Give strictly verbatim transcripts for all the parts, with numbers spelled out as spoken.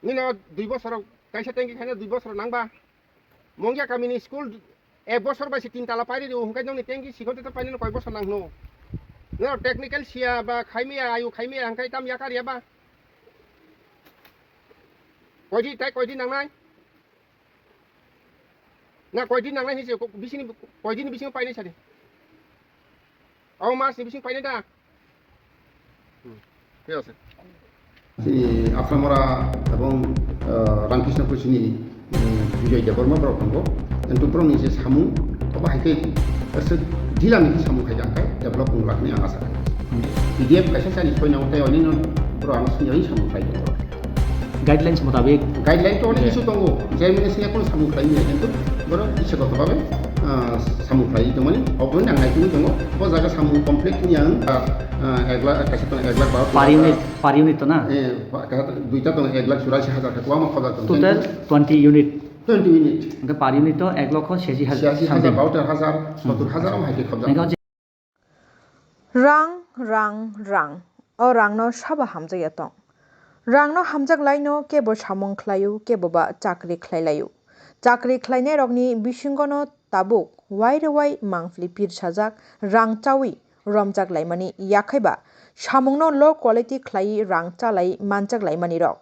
Nino dui bosor kaisa tanki khaina dui bosor nangba. Mungya kamini school ek bosor bai se tin tala pairi rio hwnkhe nongni tanki sikon te painani koi bosor nang hwno. Nino technical siya ba khaimiya ayu khaimiya hwnkhe tam yakar ya ba. Koidi tai koidi nangnai. Na koidi nangnai hinse bisini koidi ni bisingo painai sadi. Au mas ni bising painai da. Hmm. Thik ase. Chini Aframora ebong, ah, Ramkrishna Puchini, hmm, Bijoy Debbarma borok tongo. Kintu borokni je samung, obo hai khe aswk dhilani khe samung khai jang khai develop wng lakni ang asa khai. P D F kaisa chani soi nango tei onino borok ano sini samung khai tongo. Guidelines motabik. Guideline to onek kisu tongo, chairman ni sini kono samung khai manya, kintu borok isa goto babe, ah, samung khai tongmani, oboni ang nai tongwi tongo, bo jaga samung complete ni ang, ah, ah, ek lakh, kaisa tongo ek lakh baro per unit, per unit to na? Eh, pa-, kaisa duita tongo ek lakh churashi hajar khe kwbangma khobjak tongo. Total twenty unit. Twenty unit. Hwnkhe per unit to ek lokho sechi hajar. Sechi hajar, something. Baro ter hajar, hmm, sottur hajar, omo hai khe khobjak. Hwnkhe o je Rang, rang, rang. O rangno sabo hamjakya tong? Rangno hamjak laino kebo samung khlaio, kebo ba chakri khlai laio. Chakri khlainairokni bisingono tabuk wairewai mangpili pir sajak, rang chawi romjak laimani, yakhaiba samungno low quality khlaiwi rang chalai manjak laimanirok.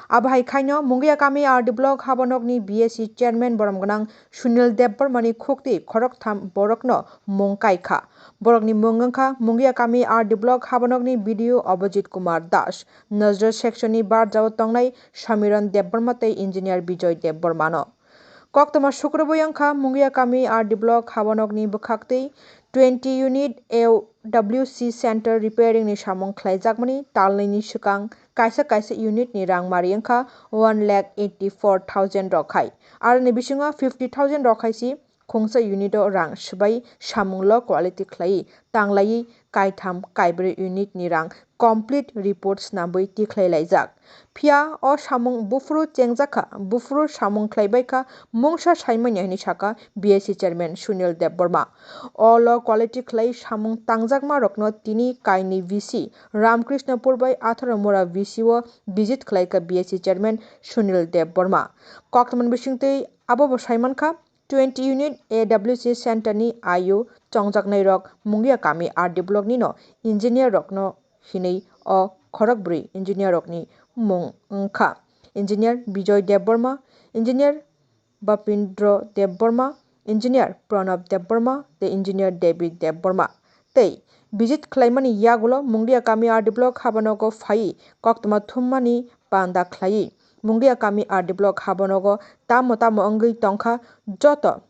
Abo hai khaino Mungiakami R D block habanokni B S C chairman borom gwnang Sunil Debbarmani khuktwi khoroktham borokno mung kai kha. Borokni mung wngkha Mungiakami R D block habanokni B D O Abhijit Kumar Das, Nazra sectionni barjao tongnai Samiran Debbarma tei engineer Bijoy Debbarmano. Koktwma sukrubui wngkha Mungiakami R D block habanokni bwkhaktwi twenty unit A W C center repairingni samung khlaijakmani talnwini swkang kaisa kaisa unitni rang mari wngkha one lakh eighty four thousand rok hai. Aroni bisingo fifty thousand rok hai si khungsa unit o rang swbai samung low quality khlaiwi tanglaiwi kaitham kaibrwi unit ni rang complete report snamwi tikhlai laijak. Phiya o samung buphuru chengjakha, buphuru samung khlaibaikha, mungsa saimanya hinwi sakha B S C chairman Sunil Debbarma. O low quality khlai samung tangjakma rokno tini kainwi V C Ramkrishnapur bai Atharamura V C o visit khlaikha B S C chairman Sunil Debbarma. Koktwmani bisingtwi abobo saimankha, twenty unit A W C center ni ayu chongjaknairok Mungiakami R D block nino engineer rokno hinwi o khorokbrwi engineer rokni mung wngkha, engineer Bijoy Debbarma, engineer Bapindra Debbarma, engineer Pranab Debbarma tei engineer David Debbarma. Tei visit khlaimani yagulo Mungiakami R D block habanogo phaiwi koktwma thummani panda khlaiwi Mungiakami R D block habanogo tamo tamo wngwi tongkha joto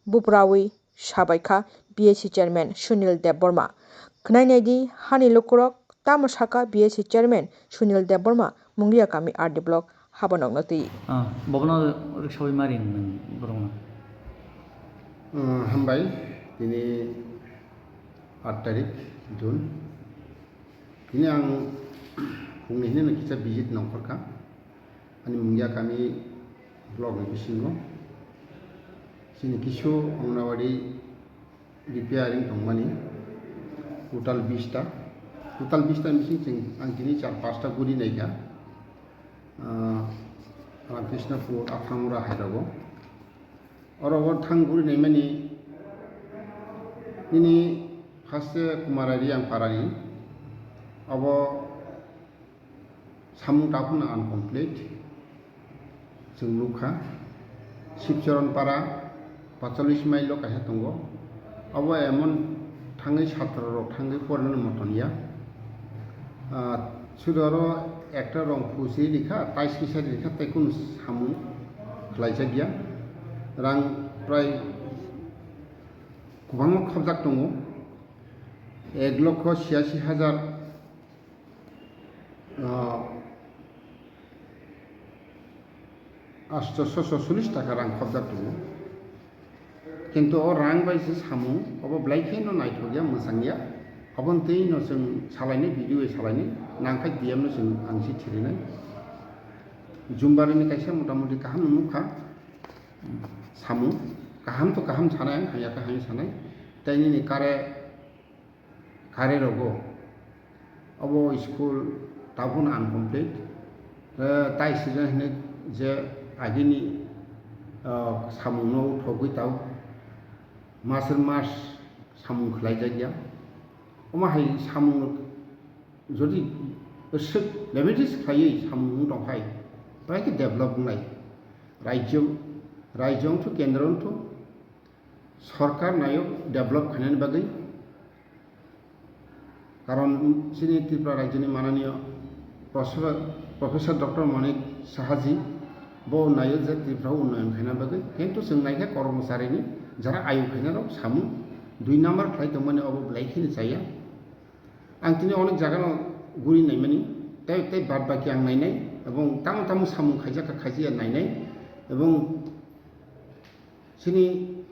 buprawi sabaikha B S C chairman Sunil Debbarma. Khwnai naidi hani lukurok tamo sakha B S C chairman Sunil Debbarma Mungiakami R D block habanokno twi. Ah, bobono rwksawi mari nwng borokno. Ah, hambai, tini aat tarik June. Tini ang phungni hwnwi no kisa visit nongkhorkha. Ani Mungiakami block ni bisingo chini kisu Anganwadi repairing tongmani total bish ta, total bish ta ni bising chwng ang tini char pasta guri naikha, ah, Ramkrishnapur, Aframura hairogo. Oro o thang guri naimani nini first Kumara Riyang parani obo samung taphano uncomplete chwng nukha. Shivcharan para pachalis mile o kaisa tongo. Obo emon thangwi satro rok thangwi porinani moton ya. Ah, sudu oro ekta rong phusi rikha, tais kisa rikha, tei kunu samung khlaijak ya. Rang prai kwbangma khobjak tongo, ek lokho chhiyasi hajar, ah, asto soso solis taka rang khobjak tongo. Kintu o rang bai se samung, obo belai kheno naithok ya, mwchang ya. Aboni twi no chwng salainai, video salainai, nangkha D M no chwng ang si thirinai. Jumbarini kaisa motamuti kaham nukha samung, kaham to kaham sanai, ang hamya khe hamya sanai. Tei nini kare kare rogo. Obo school tabukno uncomplete. Eh, tai sijak hinwi je agini, ah, samungno uthogwi tao, masir mas samung khlaijakya. Omo hai samung jodi swk limited khlaiwi samung wng tongkhai, bai khe develop wngnai. Rajyo, rajyo wngthu, kendro wngthu, sorkar naio develop khainani bagwi. Karon chini Tripura rajyoni mananiyo Professor, Professor Doctor Manik Sahaji bo naio je Tripura unnoyon khaina bagwi, kintu chwng naikha kormocharini jara ayu khainarok samung dui number khlai tongmani obo belai kheno chaya. Ang tini onek jagano guri naimani, tei, tei bad baki ang nainai, ebong tamo tamo samung khaijak kha khaijaya nainai, ebong chini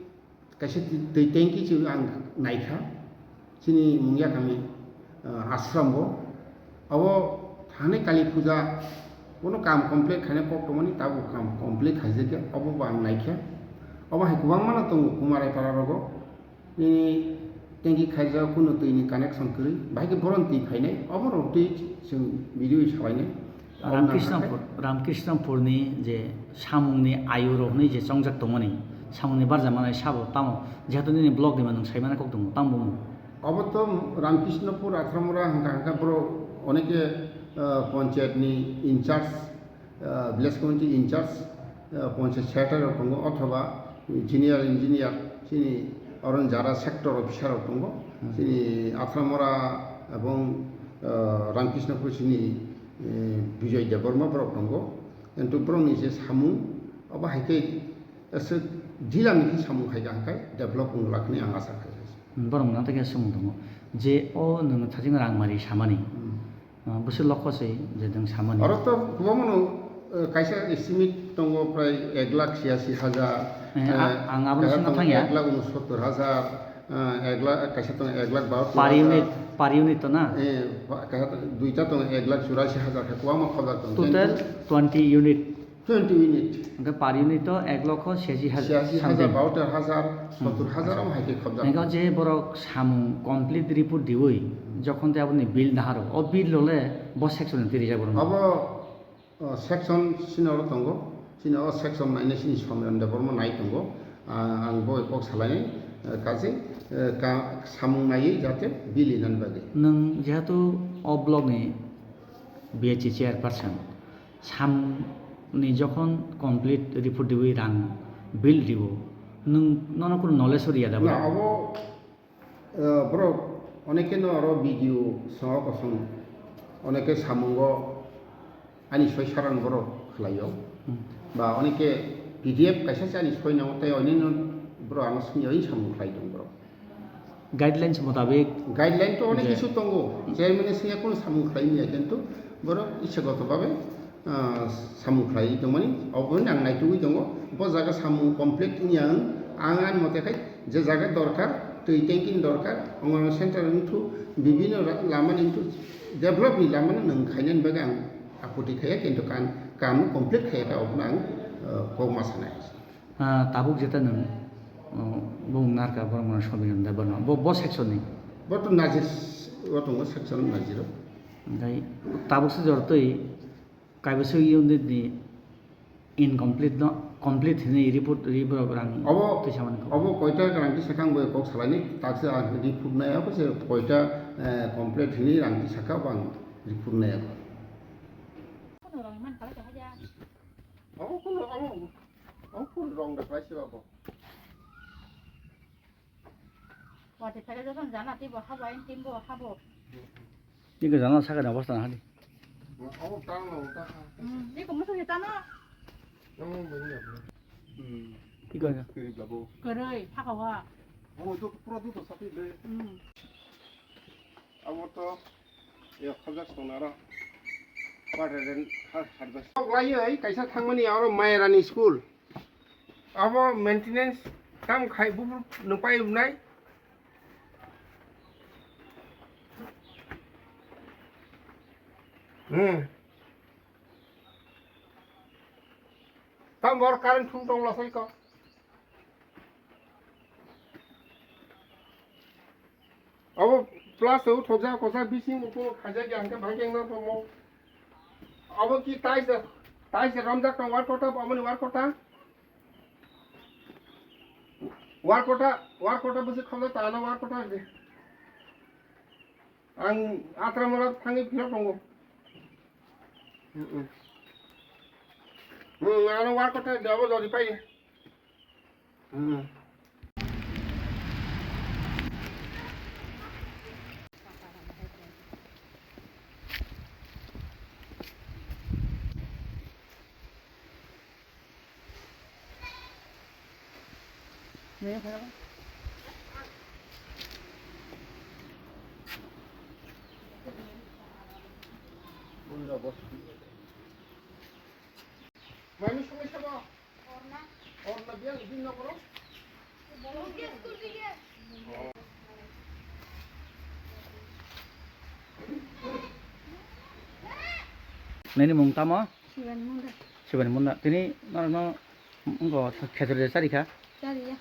kaisa twi, twi tanki se ang naikha, chini mungya kami, ah, ashram bo. Abo thani Kali Puja bono kam complete khaina kok tongmani, tabuk kam complete khaijakya, obo bo ang naikha. Obo hai kwbangma no tongo Kumarai para rogo. Nini tanki khaijak, kunu twi ni connection kwrwi, bahai khe boron twi phainai, obo rok twi chwng video salainai. Ramkrishnapur, Ramkrishnapurni je samungni ayurokni je chongjak tongmani, samungni barja manai sabo tamo, jehetu nini blog ni manung saimana kok tongo, tamo bumo. Obo to Ramkrishnapur Athramura hwnkha hwnkha borok oneke, ah, panchayat ni in charge, ah, village committee in charge, ah, panchayat secretary rok tongo, othoba junior engineer, chini oro jara sector officer rok tongo, Hmm. Chini Athramura ebong, ah, Ramkrishnapur chini, eh, Bijoy Debbarma borok tongo. Kintu borokni je samung, obo hai khe aswk jila ni khe samung khai kha hwnkhe develop wng lakni ang asa khai. Borok nang tei khe swngmung tongo je o nwng thajin rang mari samani, Hmm. ah, bwswk lokho se je nwng samani. Oro to kwbangma no, eh, kaisa estimate tongo prai ek lakh chiyasi hajar, Eh, a-, eh, ang abono kaisa swngna tongo thangya. Ek lakh unsottor hajar, eh, ek lakh, kaisa tongo ek lakh bahattor hajar. Per unit, per unit to na? Eh, ba-, kaisa to duita tongo ek lakh churasi hajar khe kwbangma khobjak tongo. Total Kintu twenty unit. Twenty unit. Hwnkhe per unit to ek lokho chiyasi hajar Chiyasi hajar, something. Bahattor hajar, Hmm. Sottor hajar omo hai khe khobjak. Hwnkhe je borok samung complete report diwi, jokhon tei aboni bill naharo, o bill rok le bo section ni twi rijak borok. Abo, o, section chini oro tongo, chini o section nainai chini Somiron Debbarma nai tongo. Ah, ang bo kok salainai, eh, kaje, eh, ka-, samung naiwi jate bill inani bagwi. Nwng jehetu o block ni B H E chairperson, samung ni jokhon complete report diwi rang bill diwo, nwng nono kunu knowledge o riya da Na, bro? Abo, eh, borok onekeno oro video songo kosong, oneke samungo ani soi saran borok khlaio. Hmm. Ba oneke P D F kaisa se ani soi nango, tei onino borok ano songya oi samung khlai tong borok. Guidelines motabik Guideline to onek je kisu tongo, chairman ni singya kunu samung khlai manya, kintu borok ise goto babe, ah, samung khlai tongmani, oboni ang naitugwi tongo, bo jaga samung complete wngya ang, ang ani mote khai je jaga dorkar, twi tanki ni dorkar, ongo center wngthu, bibino ra-, lama ni wngthu, develop ni lama no nwng khainani bagwi ang apoti khaiya, kintu kan, kam complete khaiya khe obono ang, ah, kok ma sanai. Ah, tabuk jeta nwng, oh, bo wng narwkha borok mano Somiron Debbarma. Bo, bo section ni? Bo to Nazir o tongo, section Nazir o. Hwnkhe tabuk se jor twi kaibwswk unit ni incomplete no, complete hinwi report, report rang Obo, twi samani kok. Obo koita rang twi sakha ang bo kok salaini, taksa ang report nai, abo se koita, eh, complete hinwi rang twi sakha, bo ang report nai. Obo kuno, obo, obo kuno rong da klai se ba bo. Wati phai jokhon jana tei bo habo, ayang tei bo habo. Ni gajana sakani obostha na hadi. Obo tang no ta. Hmm, ni ko musu ni tano. Obo bini ya. Hmm. Ki ko ya? Kiri babo. Kiri, phaka wa. Obo to pura duto sapi be. Hmm. Abo to, ya, khajak tongnaro. Water den har, harvest. Kok laioi, kaisa thangmani aro Mayarani school. Abo maintenance kam khai buphuru nungpai rwnai. Hmm. Tam bor current thum tong lasai ko. Abo plus o thokjak kosa bising upo khaijak ya hwnkhe bhai khe wngna tongmo. Obo ki taise, taise romjak tong war kota, obo ni war kota. War kota, war kota busi kholo ta ano war kota de. Ang atra mora thangi philok tongo. Hmm, hmm. Hmm, ano war kota de obo jodi pai. Hmm. Mami sumai sabo. Orna. Orna biang di nokro. Bolo biang school di ye. Nini mung tamo? Sibani munda. Sibani munda. Tini norokno wngkha khetor de chari kha? Chariya.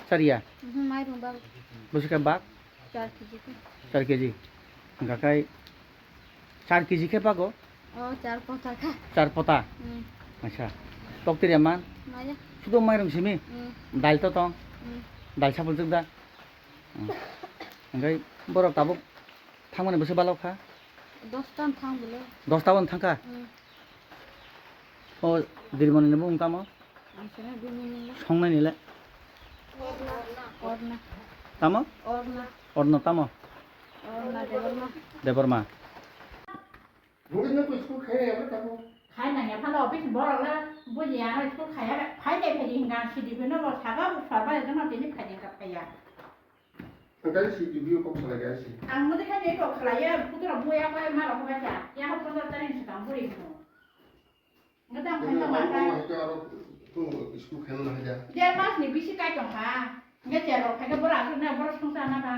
Chariya? Mhm, mairung bag. Bwswk khe bag? Char kg khe. Char kg. Hwnkha khe char kg khe bago? O, char pota kha. Char pota? Mm. Acha. Tokti rema? Maya. Sudo mairung simi? Mm. Dal to tong? Mm. Dal sapul jwk da? Mm. Hwnkhe borok tabuk thangmani bwswk balok kha? Dosta thang bwle. Dosta on thangkha? Mm. O dirmani ni bung tamo? Ang sana dirmani le. Songnai ni le? Orna. Orna. Tamo? Orna. Orna tamo? Orna Debbarma. Debbarma. Bugis no school khai ya tamo? Khai na ya phano office borok le buji ya school khai ya phai dai phai hinga sidi phano bo saga bo sarba ya no tini phai dai ka phai ya. Ang kali si video kok salai kali si. Ang mode kha ni kok khlaiya, putra boya koi ma rok bai ta. Ya ko pondro tarik swkang buri hino. Ngadam khan tong ma ta. Ito aro tu school khen na haja. Der mas ni bisi kai tong kha. Nge cher rok khai bora asuk na bora songsa na ta.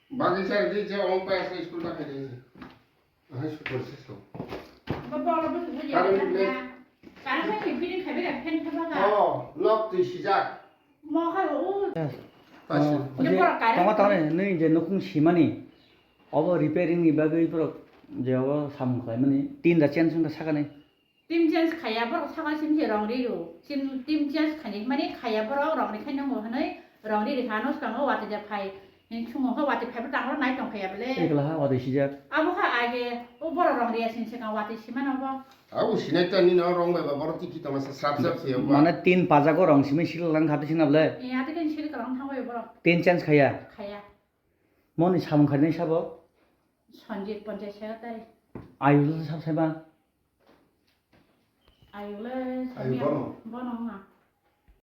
Bagi sar di je ong pa school ta khai di. Ahai, super system. Ba, ba, ba, ba, ba, Current ba, plate. Current plate ni feeding khabe ga fan khabe ga. Oh, nok twi sijak. Mo khai o. Yes. Tasi. Oh, je, tama tama ni, nini je nukung simani, obo repairing ni bagwi borok je obo samung khlaimani, tin da chen sung sakani. Team change khaiya borok sakha sim se rong ri rw. Sim team change khaini mani khaiya borok rong ri khai nang bo hwnwi rong ri ri kha no swkango watwi da phai. Hin chungo khe watwi phai bo tangro nai tong khaiya bele. Ekla ha watwi sijak. Abo kha age o borok rong ri ya sin swkang watwi sima no bo. Abo sinai ta ni no rong bai ba borok tiki tama sa sap sap se ba. Mane tin pajago rong simi sil lang kha twi sina bele. E ate ken sil ka rong thang bai borok. Tin change khaiya. Khaiya. Moni samung khainai sabo. Sanjit panchayat secretary. Ayu sab saiba. Ayole, ayu bono? Bono wngma.